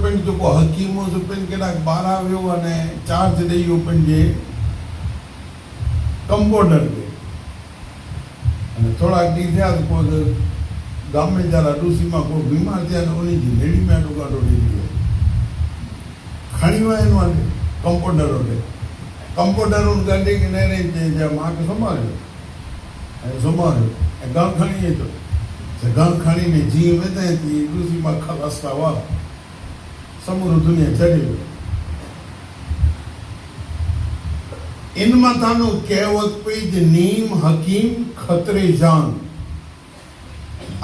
پڻ جيڪو حڪيم هو سو پڻ ڪيڏانهن ٻاهران ويو اني چارج ڏئي ويو پنهنجي ڪمپائونڊر کي. اني ٿورا ڏينهن ٿيا ته پوء گام ۾ جارا ڏوسي مان ڪو بيمار ٿيا ته انهي جي نيڙي ۾ اڏو ڳانڍو ڏئي ويو. کڻي ويا آهن وٽ ڪمپائونڊر وٽ. ڪمپائونڊر ان ڳنڍي کي نيري چئي جا مان کي سمهاريو. ۽ سمهاريو ۽ گڻ کڻي اچو. سي گڻ کڻي ني جيئن وڌئين تيئن ڏوسي مان خلاص ٿا واه. سمورو دنيا ڇڏي ويو. ان مٿانو ڪهاوت پئي جي نيم حڪيم خطري جان.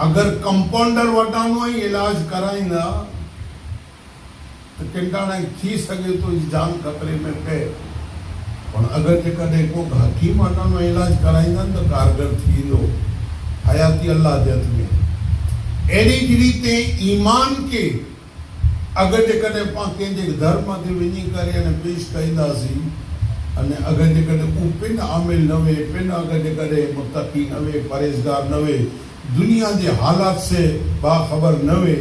اگر ڪمپائونڊر وٽانو ئي علاج ڪرائيندا ته ڪنڊاڻائي ٿي سگهي ٿو جي جان خطري ۾ پئي پر اگر جيڪڏهن ڪو حڪيم وٽانو علاج ڪرائيندا ته ڪارگر ٿيندو. حياتي الله جي هٿ ۾ اهڙي ريت ايمان کي اگر جيڪڏهن پان ڪنهن جي در مٿي وڃي ڪري اني پيش ڪئينداسين اني اگر جيڪڏهن اهو پن عامل نه وي، پن اگر جيڪڏهن متقي نه وي، پرهيزگار نه وي، دنيا جي حالات سي با خبر نه وي،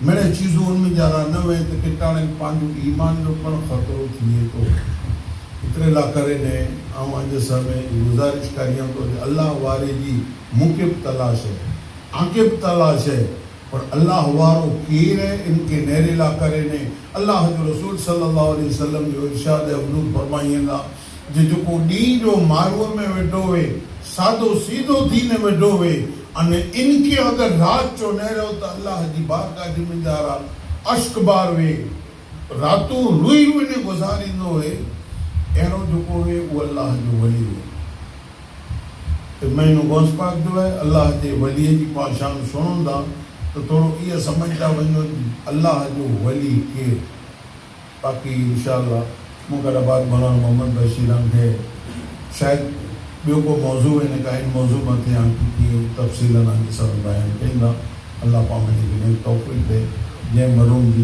مڙئي چيزون ان ۾ جارا نه وي ته ڪٽاڻي پنهنجو ايمان جو پڻ خطرو ٿئي ٿو. ايتري لا ڪري ني آئون اڄ سر ۾ گذارش ڪريان ٿو جي الله واري جي مون کي به تلاش هي، آن کي به تلاش هي، پر الله وارو ڪير اي ان کي نيريلا ڪري ني الله جو رسول صلي الله عليه وسلم جو ارشاد اي حضور فرمائيندا جي جيڪو ڏينهن جو ماروء ۾ ويٺو وي سادو سيڌو ٿي ني ويٺو وي ان ان کي اگر رات جو نيرو ته الله جي بارگاھ جي منجارا اشڪبار وي راتون روئي روئي ني گذاريندو وي اهڙو جيڪو وي اهو الله جو ولي وي. ته مهينو غوث پاڪ جو آهي، الله جي ولي جي پاڻ شان سڻون ٿا ته ٿورو اهي سمجهندا وڃو الله جو ولي ڪير. باقي انشاء الله مون کان بعد مولانا محمد بشير کي شايد ٻيو ڪو موضوع ان کا ان موضوع مٿي آنڪي ڪي تفصيلا آنڪي سامهون بيان ڪيندا. الله پاڻ کي نيڪ توفيق ڏي جنهن مرحوم جي.